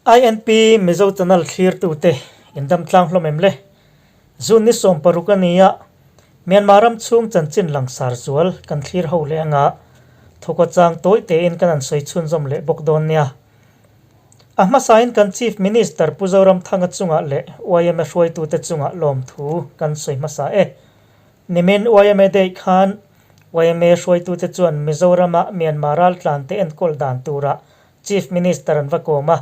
INP Mizo Channel thlirtute indam tlang hlawm em le? June ni 16 a ni a, Myanmar ram chhung chanchin langsar zual kan thlir ho leh anga thawka chang tawi tein kan han sawi chhunzawm leh bawk dawn nia. A hmasain kan Chief Minister Pu Zoramthanga chungah leh yma hruaitute chungah lawmthu kan sawi hmasa e. Nimin yma Day khan yma hruaitute chuan Mizorama Myanmar raltlante enkawl dan turah Chief Minister an va kawm a.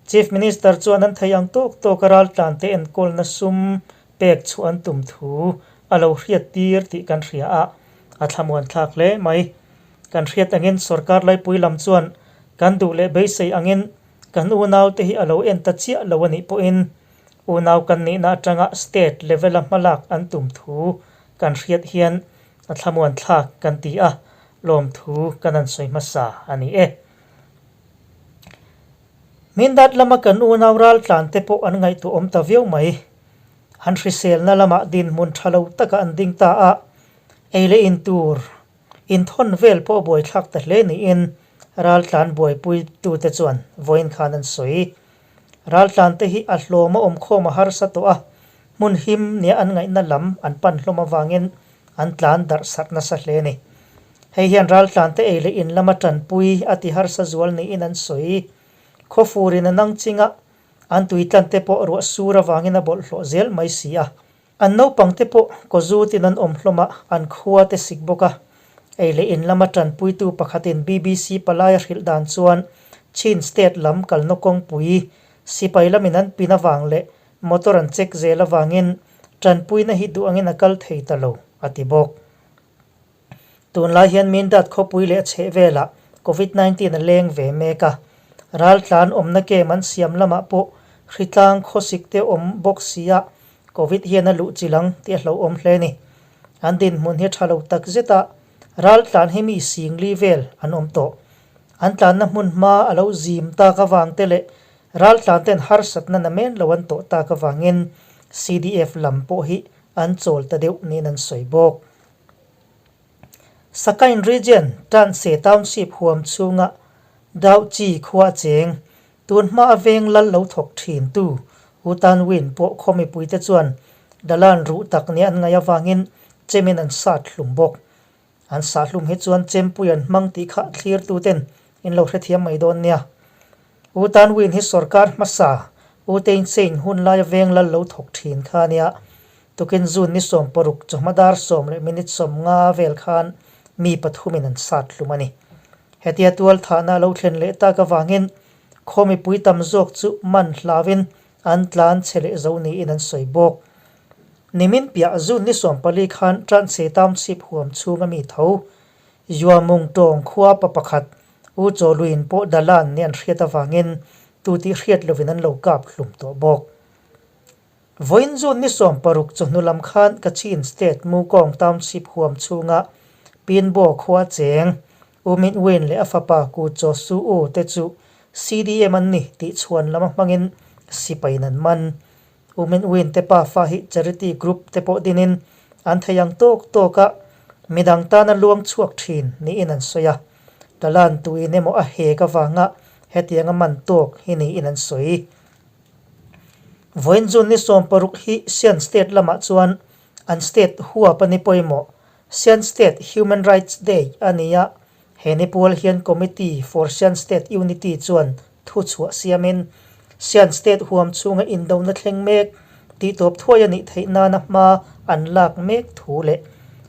Chief Minister chuan an thei ang tawk tawk a raltlante enkawlna sum pek chhuah an tum thu a lo hriat tir tih kan hria a, a thlamuan thlak hle mai. Kan hriat angin sorkar laipui lam chuan kan duh leh beisei angin kan unaute hi a lo en ta chiah lo a nih pawhin unau kan nihna atanga state level-a hmalak an tum thu kan hriat hian a thlamuan thlak kan ti a, lawmthu kan han sawi hmasa a ni e. Mindat lama kan unau raltlan te pawh an ngaihtuah awm ta viau mai. An hriselna lamah dinhmun tha lo taka an ding ta a, ei leh in tur inthawn vel pawh a buaithlak ta hle niin raltlan buaipuitute chuan vawiin khan an sawi. Raltlan te hi a hlawm a awmkhawm a harsa tawh a, hmun him nia an ngaihna lam an pan hlawm avangin an tlan darh sarh nasa hle a ni. Hei hian raltlante ei leh in lama tanpui a ti harsa zual niin an sawi. Khawfurin a nang chinga an tuitlante pawh ruah sur avangin a bawlhhlawh zel mai si a. An naupangte pawh kawzutin an awm hlawm a, an khua te sik bawk a. Ei leh in lama tanpuitu pakhatin BBC palai a hrilh dan chuan Chin State lam kalna kawngpui sipai lamin an pin avang leh motor an check zel avangin tanpuina hi duh angin a kal thei ta lo, a ti bawk. Tunlai hian Mindat khawpui leh a chheh velah Covid 19 a leng ve mek a, raltlan awmna kem an siam lamah pawh hritlang khawsik te awm bawk si a, Covid hian a luh chilh ang tih a hlauhawm hle a ni. An dinhmun hi a tha lo tak zet a, raltlan hi mi singli vel an awm tawh. An tlanna hmun hma a lo zim tak avang te leh raltlan ten harsatna namen lo an tawh tak avangin CDF lam pawh hi an chawl ta deuh niin an sawi bawk. Sakain Region, Tanse Township huam chhunga Dauchi khua a cheng, tun hma a veng lal lo thawk thin tu U Tan Win pawh khaw mipuite chuan dalan ruh tak nia an ngaih avangin chemin an sat hlum bawk. An sah hlum hi chuan chempui an hmang tih kha thlirtuten in lo hrethiam mai dawn nia. U Tan Win hi sorkar hmasa U Thein Sein hun laia veng lal lo thawk thin kha a nia. Tukin June ni 16 chawhma dar sawm leh minute 50 vel khan mi pathumin an sat hlum a ni. Hetia tual thahna a lo thlen leh tak avangin khaw mipui tam zawk chu man hlauin an tlan chhe leh zo niin an sawi bawk. Nimin piah June ni 14 khan Transe Township huam chhunga mi tho Yuamung tawng khua pa pakhat U Chawluin pawh Dalan nih an hriat avangin tu tih hriat lovin an lo kap hlum tawh bawk. Vawiin June ni 16 chawhnu lam khan Kachin State Mukong Township huam chhunga Pinbo khua cheng U Min Win leh a fapa Ku Chaw Su U te chu CDM an ni tih chhuan lama hmangin sipaiin an man. U Min Win te pafa hi charity group te pawh dinin an thei ang tawk tawk a, midang tana luang chhuak thin niin an sawi a. Talan tuin emaw a hek avanga hetianga man tawk hi niin an sawi. Vawiin June ni 16 hi Sian State lamah chuan an state huap a ni pawimawh. Sian State Human Rights Day a ni a, he ni pual hian Committee for Sian State Unity chuan thuchhuah siamin Sian State huam chhunga indona thleng mek tihtawp thuai a nih theih nana hma an lak mek thu leh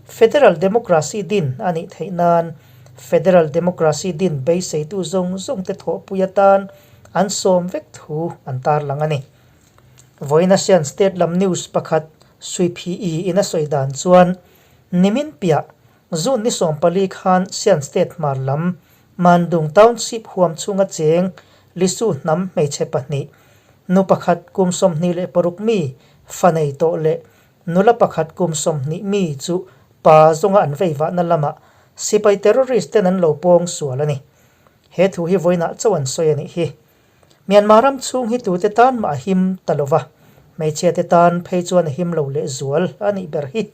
Federal Democracy din a nih theih nan Federal Democracy din beiseitu zawng zawngte thawhpui atan an sawm vek thu an tarlang a ni. Vawiin Asian State lam news pakhat Sui Phi in a sawi dan chuan nimin piah June ni 14 khan Sian State hmar lam Mandung Township huam chhunga cheng Lisu hnam hmeichhe pahnih, nu pakhat kum 26 mi fa nei tawh leh nula pakhat kum 20 mi chu pa zawnga an veivahna lamah sipai terrorist ten an lo pawng sual a ni. He thu hi vawiinah chauh an sawi a nih hi. Myanmar ram chhung hi tute tan mah a him ta lo va, hmeichhia te tan phei chuan a him lo leh zual a nih ber hi.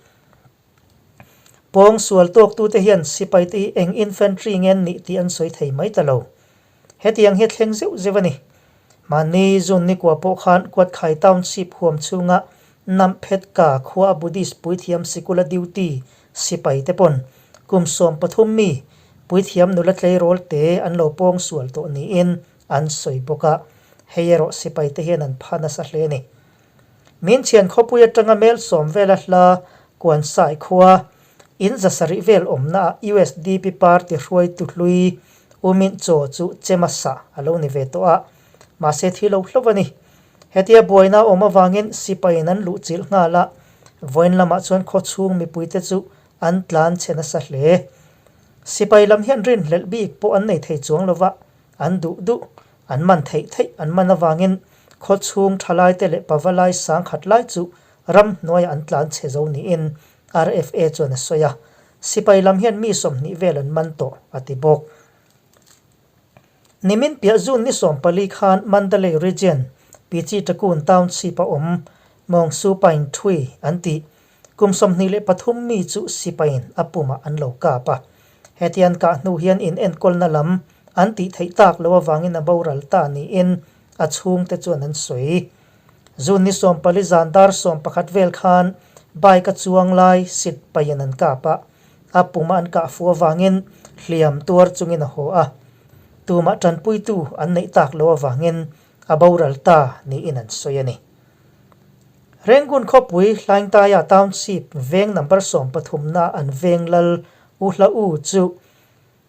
Pawng sual tawktute hian sipai te hi eng infantry nge an nih tih an sawi thei mai ta lo. Hetiang hi a thleng zeuh zeuh a ni. Mahni June nikua pawh khan Kuatkhai Township huam chhunga Namphetka khua a Buddhist puithiam sikula duty sipai te pawn kum 13 mi puithiam nula tleirawl te an lo pawng sual tawh niin an sawi bawk a, hei erawh sipai te hian an pha nasa hle a ni. Min chhian khawpui atanga mel sawm vela hla Kuansai khua in 700 vel awmna ah USDP party hruaitu hlui U Minh Chaw chu chema sah a lo ni ve tawh a, mahse thi lo hlauh a ni. Hetia buaina a awm avangin sipaiin an luh chilh nghal a, vawiin lamah chuan khawchhung mipuite chu an tlan chhe nasa hle. Sipai lam hian rinhlelh bik pawh an nei thei chuang lo va, an duh duh, an man theih theih an man avangin khawchhung thalaite leh pavalai sangkhat lai chu ramhnuaiah an tlan chhe zo niin RFA chuan a sawi a, sipai lam hian mi 20 vel an man tawh a ti bawk. Nimin piah June ni 14 khan Mandalay Region, Pichitakun Township a awm Mawngsu Pine Thui an tih kum 23 mi chu sipaiin a pumah an lo kap a. Heti an kah hnu hian in enkawlna lam an tih theih tak loh avangin a boral ta niin a chhungte chuan an sawi. June ni 14 zan dar 11 vel khan bike a chuang lai sit paiin an kap a, a puma an kah fu avangin hliam tuar chungin a haw a. Tumah tanpuitu an neih tak loh avangin a boral ta niin an sawi a ni. Rangoon khawpui Hlaingtaia Township veng number 13 na an veng lal U Hla U chu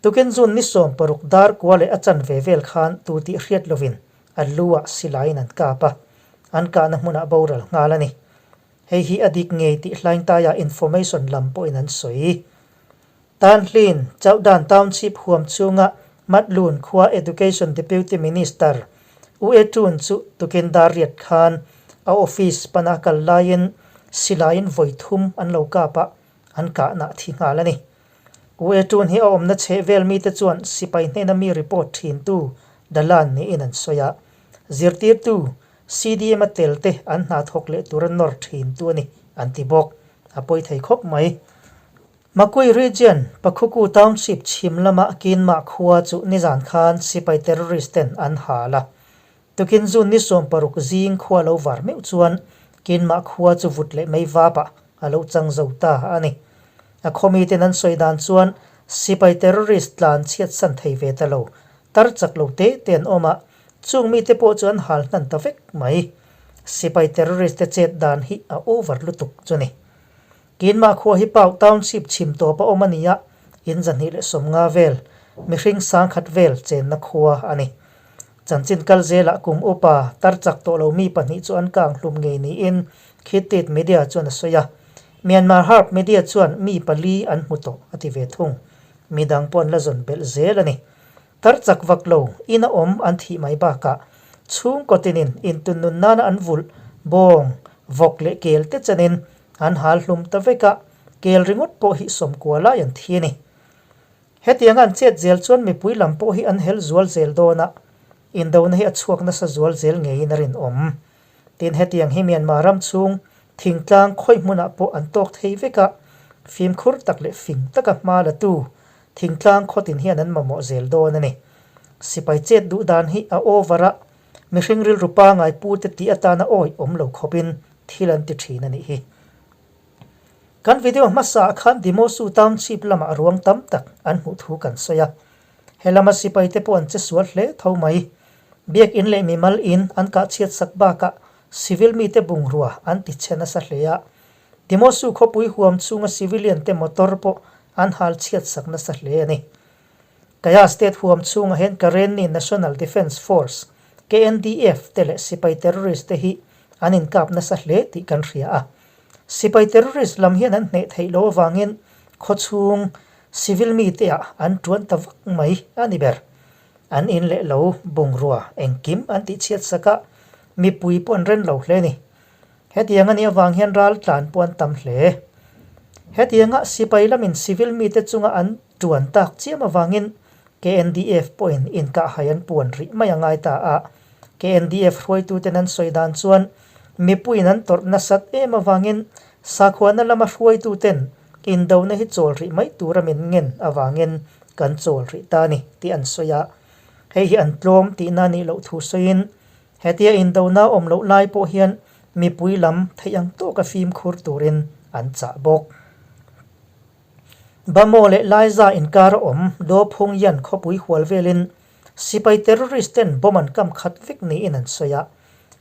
tukin June ni 16 dar kua leh a chanve vel khan tu tih hriat lovin a lu ah silaiin an kap a, an kahna hmunah boral nghal a ni. Hei hi a dik ngei tih Hlaingtaia information lam pawhin an sawi. Tanhlin, Chauhdan Township huam chhunga Matlun khua Education Deputy Minister U E Tun chu tukin dar riat khan a office pana kal laiin silaiin vawi thum an lo kap a, an kahna a thi nghal a ni. U E Tun hi a awmna chheh vel mite chuan sipai hnena mi report thintu Dalan niin an sawi a, zirtirtu CDM a tel te an hna thawk leh tura nawr thintu a ni an ti bawk. A pawi thei khawp mai. Makui Region, Pakhuku Township chhim lama Kinmah khua chu nizan khan sipai terrorist ten an hal a. Tukin June ni 16 zing khua lo var meuh chuan Kinmah khua chu vut leh mei vapah a lo chang zo ta a ni. A khawmi ten an sawi dan chuan sipai terrorist tlan chhiat san thei ve ta lo, tar chak lo te te an awm a, chung mite pawh chu an hal hnan ta vek mai. Sipai terrorist te chet dan hi a over lutuk chu ni. Kinmah khua hi Pau Township chhim tawp a awm a ni a, in 250 vel, mihring 1000 vel chenna khua a ni. Chanchin kal zelah kum upa tar chak tawh lo mi pahnih chu an kang hlum ngei niin Khit Tit Media chuan a sawi a. Myanmar Harp Media chuan mi pali an hmu tawh a ti ve thung. Mi dang pawh an la zawn belh zel a ni. Tar chak vak lo, ina awm an thih mai bakah chhungkaw tinin intunnun nana an vulh, bawng, vawk leh kel te chenin an hal hlum ta vek a, kel ringawt pawh hi 90 lai an thi a ni. Hetianga an chet zel chuan mipui lam pawh hi an hel zual zel dawn a, indona hi a chhuak nasa zual zel ngeiin a rinawm. Tin, hetiang hi Myanmar ram chhung thingtlang khawi hmunah pawh an tawk thei vek a, fimkhur tak leh fing taka hma latu thingtlang khawtin hian an mamawh zel dawn a ni. Sipai chet duh dan hi a over a, mihring rilru pangai pute tih atana awi awm lo khawpin thil an ti thin a nih hi. Kan video hmasa ah khan Dimosu Township lamah ruang tam tak an hmuh thu kan sawi a. He lama sipai te pawh an che sual hle tho mai. Biakinn leh mimal in an kah chhiat sak bakah civil mite bungrua an ti chhe nasa hle a. Dimosu khawpui huam chhunga civilian te motor pawh an hal chhiat sak nasa hle a ni. Kaya State huam chhungah hian Karenni National Defence Force, KNDF, te leh sipai terrorist te hi an inkap nasa hle tih kan hria a. Sipai terrorist lam hian an hneh theih loh avangin khawchhung civil mite ah an tuan ta vak mai a ni ber. An in leh lo bungrua engkim an tih chhiat sak a, mipui pawh an ren lo hle a ni. Hetiang a nih avang hian ral tlan pawh an tam hle. Hetianga sipai lamin civil mite chunga an tuan tak chiam avangin KNDF pawhin inkahhai an puan rih mai a ngai ta a. KNDF hruaituten an sawi dan chuan mipuiin an tawrh nasat em avangin sakhuana lama hruaituten indona hi chawl rih mai tura min ngen avangin kan chawl rih ta a ni tih an sawi a. Hei hi an tlawm tihna a nih loh thu sawiin. Hetia indona awm loh lai pawh hian mipui lam theih ang tawka fimkhur turin an chah bawk. Bamaw leh Laiza inkar a awm Dophung Yan khawpui hual velin sipai terrorist ten bomb an kam khat vek niin an sawi a.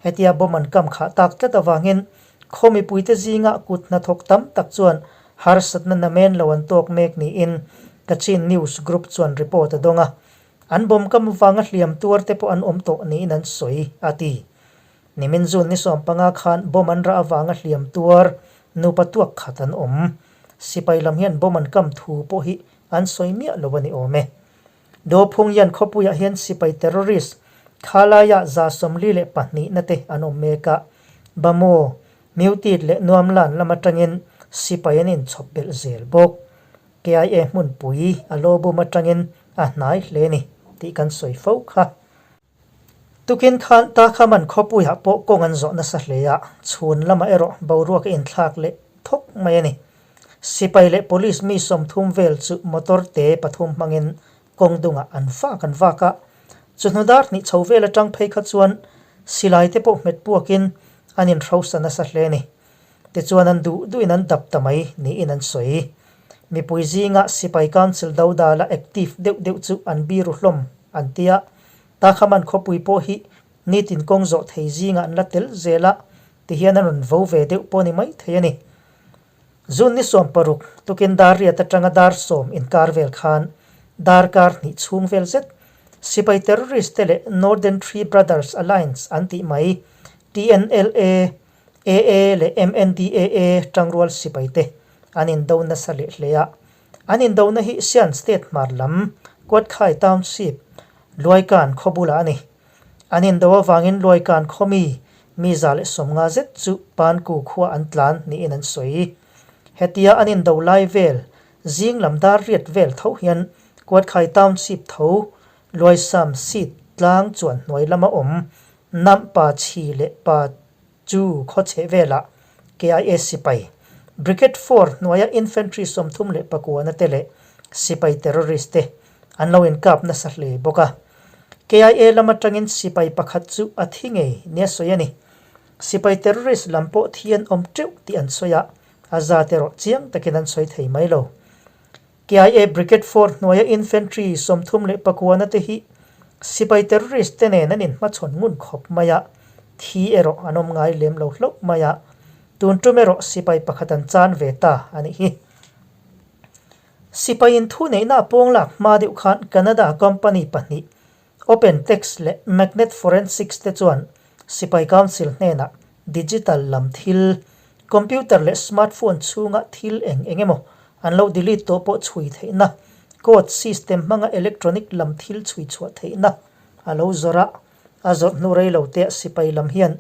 Hetia bomb an kam khah tak tlat avangin khaw mipuite zingah kut hnathawk tam tak chuan harsatna namen lo an tawk mek niin Kachin News Group chuan report a dawng a. An bomb kam avanga hliam tuar te pawh an awm tawh niin an sawi, a ti. Nimin June ni 15 khan bomb an rah avanga hliam tuar nupa tuak khat an awm. Sipai lam hian bomb an kam thu pawh hi an sawi miah lo a ni awm e. Dophung hian khawpuiah hian sipai terrorist khalaiah 42 na te an awm mek a, Bamaw, Mewtit leh Nuamlan lam atangin sipai an inchhawp belh zel bawk. KIA hmunpui a lawbum atangin a hnai hle ni tih kan sawi fo kha. Tukin khan Takhaman khawpuiah pawh kawng an zawh nasa hle a, chhun lamah erawh boruak a inthlak leh thawk mai a ni. Sipai leh police mi 30 vel chu motor te pathum hmangin kawng dungah an vak an vak a, chawhnu dar hnih chho vel atang phei kha chuan silai te pawh hmet puakin an inhrosa nasa hle a ni. Tichuan an duh duhin an dap ta mai niin an sawi. Mipui zingah sipai council dodala active deuh deuh chu an biru hlawm an ti a, Takhaman khawpui pawh hi nitin kawng zawh thei zingah an la tel zel a, tihian an rawn vo ve deuh pawh ni mai thei a ni. June ni 16, tukin dar riat atanga dar 10 inkar vel khan darkar hnih chhung vel zet sipai terrorist te leh Northern Three Brothers Alliance an tih mai TNLA, AA leh MNDAA tangrual sipai te an indo nasa leh hle a. An indona hi Sian State hmar lam Kuatkhai Township, Luaikan khaw bulah a ni. An indo avangin Luaikan khaw mi mi 150 zet chu Panku khua an tlan niin an sawi. Hetia an indo lai vel zing lam dar riat vel tho hian Kuatkhai Township tho Luaisam Seat tlang chuan hnuai lama awm Nampa Chhi leh Pa Chu khaw chheh velah KIA sipai, Brigade Four hnuaia Infantry 39 na te leh sipai terrorist te an lo inkap nasa hle bawk a. KIA lam atangin sipai pakhat chu a thi ngei nia sawi a ni. Sipai terrorist lam pawh thi an awm teuh tih an sawi a, a zat erawh chiang takin an sawi thei mai lo. KIA Brigade Four hnuaia Infantry 39 na te hi sipai terrorist te nen an inhmachhawn ngun khawp mai a, thi erawh an awm ngai lem lo hlauh mai a, tun tum erawh sipai pakhat an chan ve ta a nih hi. Sipai in thu neihna a pawng lak hma deuh khan Canada company pahnih OpenText leh Magnet Forensics te chuan Sipai Council hnenah digital lam thil, computer leh smartphone chhunga thil eng eng emaw an lo delete tawh pawh chhui theihna, code system hmanga electronic lam thil chhui chhuah theihna a lo zawrh a, a zawrh hnu rei lo te sipai lam hian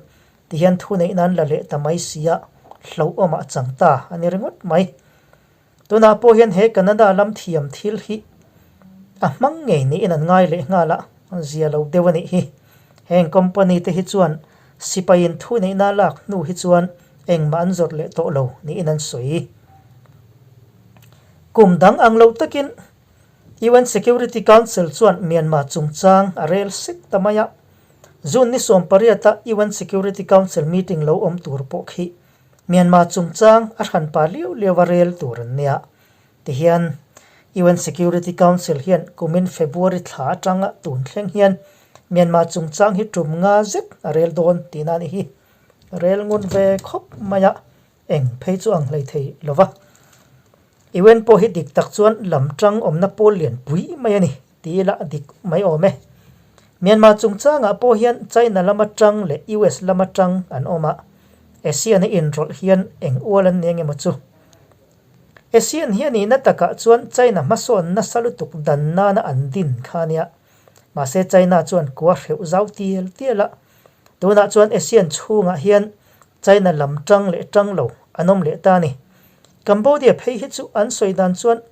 tihian thuneih nan la leh ta mai sia hlauhawmah a chang ta a ni ringawt mai. Tunah pawh hian he Canada lam thiam thil hi a hmang ngei niin an ngai leh nghal a, zia lo deuh a nih hi. Heng company te hi chuan sipaiin thu neihna lak hnu hi chuan engmah an zawrh leh tawh lo niin an sawi. Kum dang ang lo takin UN Security Council chuan Myanmar chungchang a rel sek ta mai a, June ni 18 a UN Security Council meeting lo awm tur pawh khi Myanmar chungchang a hranpa liau liau a rel tur an nia. Tihian UN Security Council hian kumin February thla atanga tun thleng hian Myanmar chungchang hi tum nga zet a rel dawn tihna a ni hi. Rel ngun ve khawp mai a, eng phei chu ang hlei thei lo va. UN pawh hi dik tak chuan lam tang awmna pawl lian pui mai a ni ti ila a dik mai awm e. Myanmar chungchangah pawh hian China lama tang leh US lama tang an awm a, ASEAN a inrawlh hian eng ual an ni engemaw chu. ASEAN hi a nihna takah chuan China hmasawn nasa lutuk dan nana an din kha a nia. Mahse China chuan kua hreuh zau tial tial a, tunah chuan ASEAN chhungah hian China lam tang leh tang lo an awm leh ta a ni. Cambodia phei hi chu an sawi dan chuan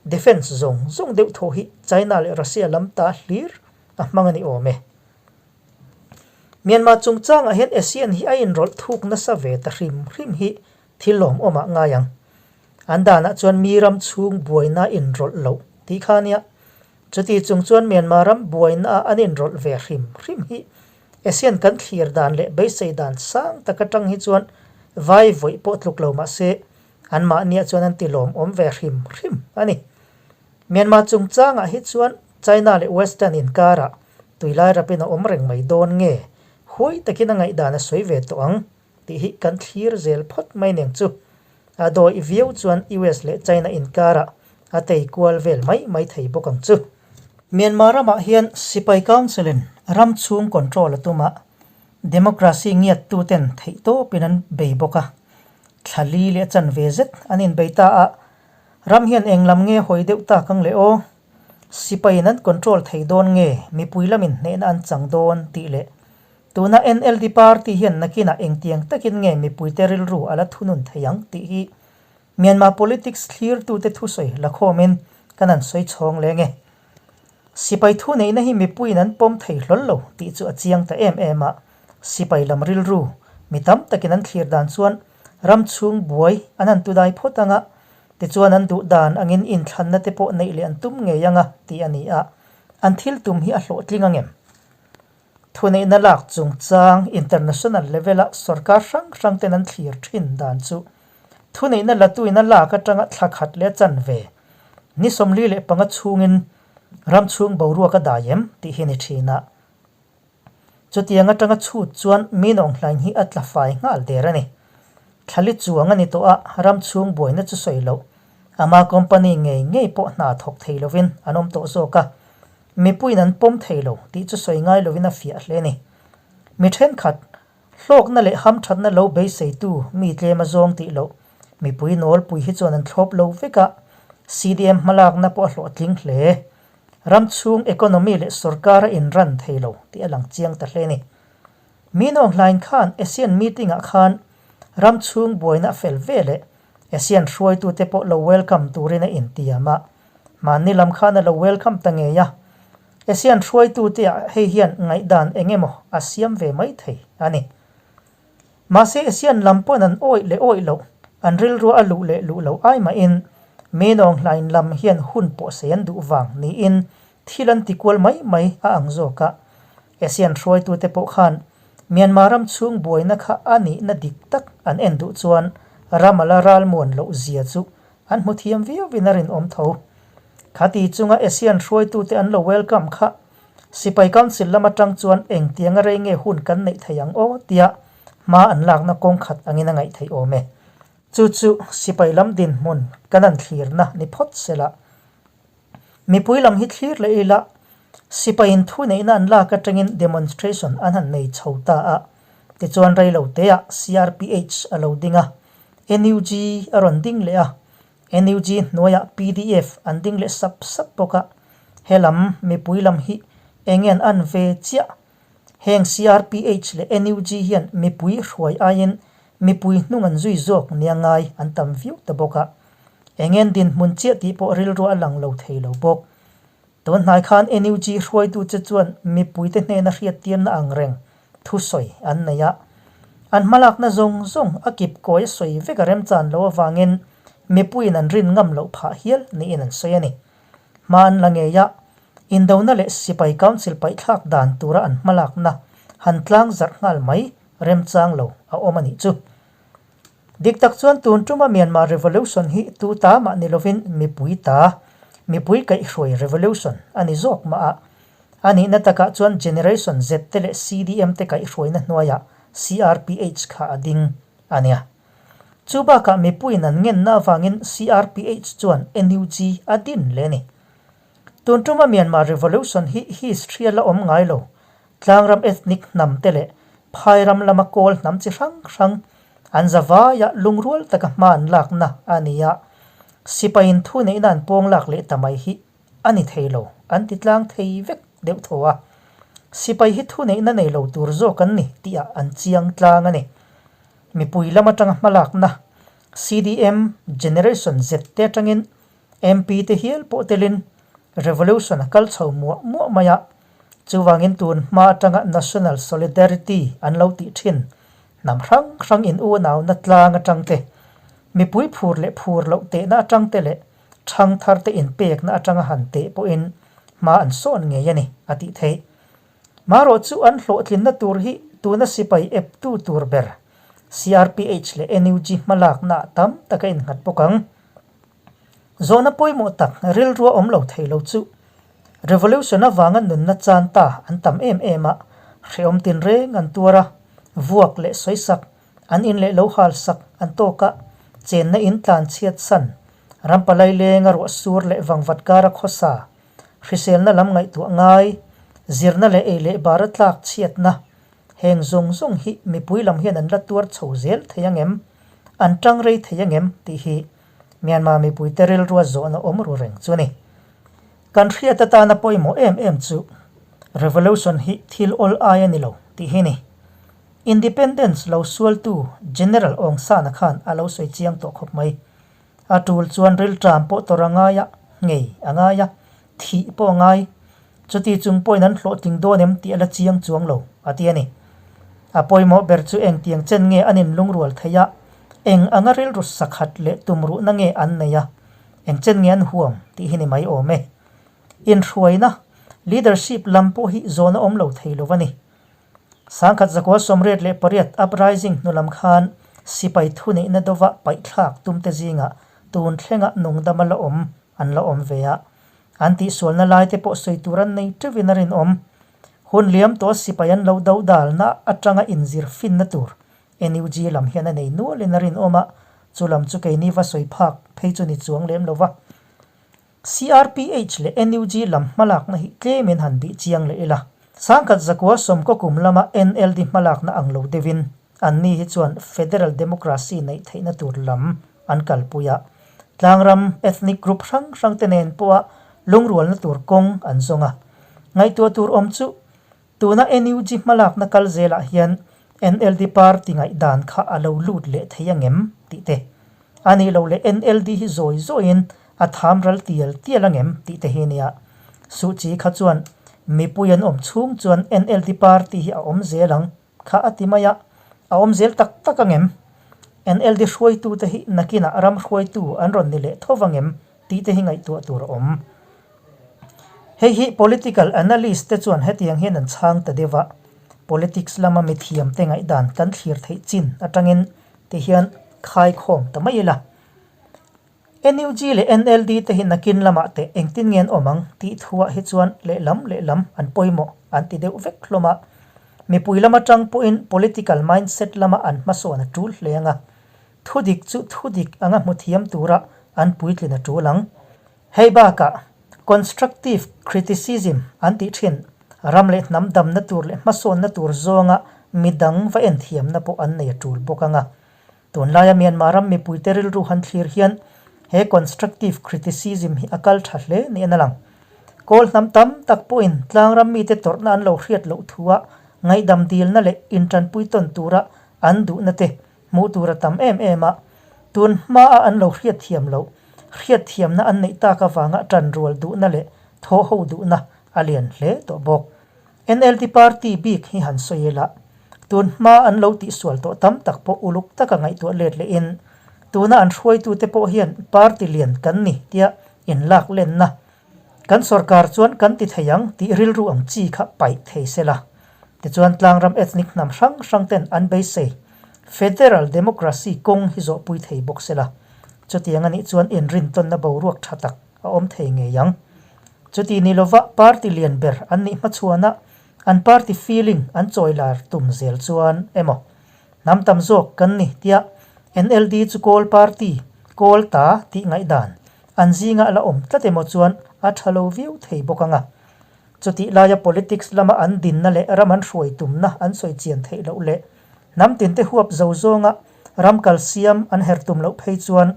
Defence zawng zawng deuh thaw hi China leh Russia lam ta hlir a hmang a ni awm e. Myanmar chungchangah hian ASEAN hi a inrawlh thuk nasa ve ta hrim hrim hi thil lawmawmah ngai ang. An danah chuan mi ram chhung buaina inrawlh loh tih kha a nia. Chuti chung chuan Myanmar ram buaina an inrawlh ve hrim hrim hi. ASEAN kan thlir dan leh beisei dan sang tak atang hi chuan vai vawih pawh tluk lo mah se, anmahniah chuan an ti lawmawm ve hrim hrim a ni. Myanmar chungchangah hi chuan China leh Western inkarah tuilai rapin a awm reng mai dawn nge huai takin a ngaihdan a sawi ve tawh ang tih hi kan thlir zel phawt mai neng chu. A dawih viau chuan US leh China inkarah a tei kual vel mai mai thei bawk ang chu. Myanmar ramah hian Sipai Council in ram chhung control a tum a, democracy ngiattuten theihtawpin an bei bawk a, thla li leh chanve zet an inbei ta a, ram hian eng lam nge hawi deuh tak ang le aw? Sipaiin an control thei dawn nge mipui lamin hnehna an chang dawn tih leh tuna NLD party hian nakinah engtiang takin nge mipuite rilru a la thunun thei ang tih hi Myanmar politics thlirtute thusawi lakhawmin kan han sawi chhawng leng e. Sipai thuneihna hi mipuiin an pawm thei hlawl lo tih chu a chiang ta em em a, sipai lam rilru mi tam takin an thlir dan chuan ram chhung buai an han tudai phawt ang a, Tichuan an duh dan angin inthlanna te pawh neih leh an tum ngei anga tih a ni a, an thil tum hi a hlawhtling angem? Thuneihna lak chungchang international level-a sorkar hrang hrang ten an thlir thin dan chu thuneihna latuin a lak atanga thla khat leh a chanve ni 45 chhungin ram chhung boruak a dai em tih hi ni thin a. Chutiang atanga chhut chuan Minawng hlain hi a tla fai nghal der a ni. Thlali chuang a ni tawh a, ram chhung buaina chu sawi loh. Ama company ngei ngei pawh hna thawk thei lovin an awm tawh zawk a, mipuiin an pawm thei lo tih chu sawi ngai lovin a fiah hle a ni. Mi thenkhat, hlawkna leh hamthatna lo beiseitu mi tlem a zawng tih loh, mipui nawlpui hi chuan an thlawp lo vek a, CDM hmalakna pawh a hlawhtling hle. Ram chhung economy leh sorkar a inran thei lo tih a lang chiang ta hle a ni. Min Aung Hlaing khan ASEAN meeting ah khan ram chhung buaina a fel ve leh ASEAN hruaitute pawh lo welcome turin a intiam a, mahni lam khan a lo welcome ta ngei a. ASEAN hruaitute ah hei hian ngaihdan eng emaw a siam ve mai thei a ni. Mahse ASEAN lam pawn an awih leh awih loh, an rilrua a luh leh luh loh ai mahin Min Aung Hlaing lam hian hun pawh sei an duh vang niin thil an ti kual mai mai a ang zawk a. ASEAN hruaitute pawh khan Myanmar ram chhung buaina kha a nihna dik tak an en duh chuan ram a la ralmuan loh zia chu an hmu thiam viauin a rinawm tho. Khati chunga ASEAN hruaitute an lo welcome kha Sipai Council lam atang chuan engtianga rei nge hun kan neih thei ang aw tia hma an lakna kawng khat angin a ngaih theih awm e. Chu chu sipai lam dinhmun kan an thlirna ni phawt sela. Mipui lam hi thlir leh ila sipaiin thu neihna an lak atangin demonstration an han nei chho ta a, tichuan reiloteah CRPH a lo ding a, NUG a rawn ding leh a, NUG hnuaiah pdf an ding leh sap sap bawk a, he lam mipui lam hi eng nge an an ve chiah? Heng CRPH leh NUG hian mipui hruai aiin mipui hnung an zui zawk nia ngai an tam viau ta bawk a, eng nge an dinhmun chiah tih pawh rilru a lang lo thei lo bawk. Tun hnai khan NUG hruaitute chuan mipuite hnena hriattirna ang reng thusawi an nei a. An hmalakna zawng zawng a kip kawi a sawi vek a remchan loh avangin mipuiin an rin ngam loh phah hial niin an sawi a ni. Hma an la ngei a, indona leh sipai council paihthlak dan tura an hmalakna han tlang zarh nghal mai remchang lo a awm a nih chu. Dik tak chuan tun tuma Myanmar Revolution hi tu ta mah ni lovin mipui ta, mipui kaihhruai revolution a ni zawk mah a. A nihna takah chuan Generation Z te leh CDM te kaihhruaina hnuaiah CRPH kha a ding a nia. Chu bakah mipuiin an ngenna avangin CRPH chuan NUG a din leh a ni. Tun tuma Myanmar Revolution hi history a la awm ngai lo. Tlangram ethnic hnam te leh phairam lama kawl hnam chi hrang hrang an zavaia lungrual taka hma an lakna a ni a, sipaiin thuneihna an pawng lak leh ta mai hi a ni thei lo, an ti tlang thei vek deuh tho a. Sipai hi thuneihna nei lo tur zawk an ni tihah an chiang tlang a ni. Mipui lam atanga hmalakna CDM Generation Z te atangin MP te hial pawh telin revolution a kal chho muah muah mai a, chuvangin tun hma atanga National Solidarity an lo tih thin hnam hrang hrang in unauna tlang atang te, mipui phur leh phur loh tehna atang te leh thang thar te inpekna atanga han teh pawhin hma an sawn ngei a ni a tih theih. Marawh chu an hlawhtlinna tur hi tuna sipai eptu tur ber CRPH leh NUG hmalakna ah tam tak a innghat bawk ang. Zawhna pawimawh tak rilrua awm lo thei lo chu Revolution avanga nunna chan ta an tam em em a, hrehawm tinreng an tuar a, vuak leh sawisak, an in leh lo hal sak an tawk a, chenna in tlan chhiat san, rampalai lenga ruah sur leh vangvat kara khawsa, hriselna lam ngaihtuah ngai, zirna leh ei leh bara tlak chhiatna, heng zawng zawng hi mipui lam hian an la tuar chho zel thei ang em? An tang rei thei ang em? tih hi Myanmar mipuite rilrua zawhna awm ru reng chu a ni. Kan hriat atana pawimawh em em chu Revolution hi thil awl ai a ni lo tih hi a ni. Independence lo sualtu General Aung San-a khan a lo sawi chiang tawh khawp mai. A tul chuan rilṭam pawh tawrh a ngai a, ngei a ngai a, thih pawh a ngai. Chuti chung pawhin an hlawhtling dawn em tih a la chiang chuang lo, a ti a ni. A pawimawh ber chu engtiang chen nge an inlungrual theih a, eng anga rilru sakhat leh tumruhna nge an nei a, eng chen nge an huam tih hi ni mai awm e. Inhruaina, leadership, lam pawh hi zawn a awm lo thei lo a ni. 1988 uprising hnu lam khan sipai thuneihna dova paihthlak tumte zingah tun thlenga nungdama la awm an la awm ve a. An tihsualna laite pawh sawi tur an nei teuhin a rinawm. Hun liam tawh sipai an lo do dalna atanga inzir finna tur NUG lam hian a nei nualin a rinawm a, chu lam chu keini va sawi phak phei chu ni chuang lem lo va. CRPH leh NUG lam hmalakna hi tlemin han bih chiang leh ila. 1990 kum lama NLD hmalakna ang lo deuhin anni hi chuan Federal Democracy neih theihna tur lam an kalpui a. Tlangram ethnic group hrang hrangte nen pawha lungrualna tur kawng an zawng a. Ngaihtuah tur awm chu Tuna NUG hmalakna kal zelah hian NLD party ngaihdan kha a lo lut leh thei angem tih te, a nih loh leh NLD hi zawi zawiin a tham ral tial tial angem tih te hi a nia. Suhchi kha chuan mipui an awm chhung chuan NLD party hi a awm zel ang kha a ti mai a, a awm zel tak tak angem? NLD hruaitute hi nakinah ram hruaitu an rawn ni leh tho vangem tih te hi ngaihtuah tur a awm. Hei hi political analyst te chuan hetiang hian an chhang ta deuh a, politics lama mithiam te ngaihdan kan thlir theih chin atangin ti hian khaikhawm ta mai ila. NUG leh NLD te hi nakin lamah teh engtin nge an awm ang tih thuah hi chuan lehlam lehlam an pawimawh an ti deuh vek hlawm a. Mipui lam atang pawhin political mindset lama an hmasawn a tul hle ang a. Thudik chu thudik anga hmu thiam tura an puitlin a tul ang. Hei bakah constructive criticism an tih thin, ram leh hnam damna tur leh hmasawnna tur zawnga midang va en thiamna pawh an nei a tul bawk ang a. Tunlaia Myanmar ram mipuite rilru han thlir hian he constructive criticism hi a kal tha hle niin a lang. Kawl hnam tam tak pawhin tlangram mite tawrhna an lo hriat loh thua ngaihdam dilna leh intanpui tawn tura an duhna te Hmuh tur a tam em em a, tun hmaa an lo hriatthiam loh, hriatthiamna an neih tak avanga tanrual duhna leh thawhho duhna a lian hle tawh bawk. NLD party bik hi han sawi ila, tun hmaa an lo tihsual tawh tam tak pawh uluk taka ngaihtuah let lehin, tuna an hruaitute pawh hian party lian kan ni tia inlak lenna Kan sorkar chuan kan ti thei ang tih rilru ang chi kha paih thei se la. Tichuan tlangram ethnic hnam hrang hrang ten an beisei Federal Democracy kawng hi zawhpui thei bawk se la. Chutiang anih chuan inrintawnna boruak tha tak a awm thei ngei ang. Chuti ni lova party lian ber an nih hmachhuana an party feeling an chawilar tum zel chuan emaw hnam tam zawk kan ni tia NLD chu Kawl party, Kawl ta tih ngaihdan An zingah la awm tlat emaw chuan a tha lo viau thei bawk ang a. Chutih laia politics lama an dinna leh ram an hruai tumna an sawi chian theih loh leh hnam tinte huap zo zawnga ram kal siam an her tum loh phei chuan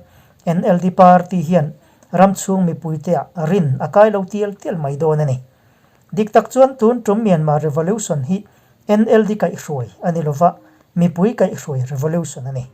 NLD party hian ram chhung mipuiteah rin a kai lo tial tial mai dawn a ni. Dik tak chuan tun tum Myanmar Revolution hi NLD kaihhruai a ni lova, mipui kaihhruai revolution a ni.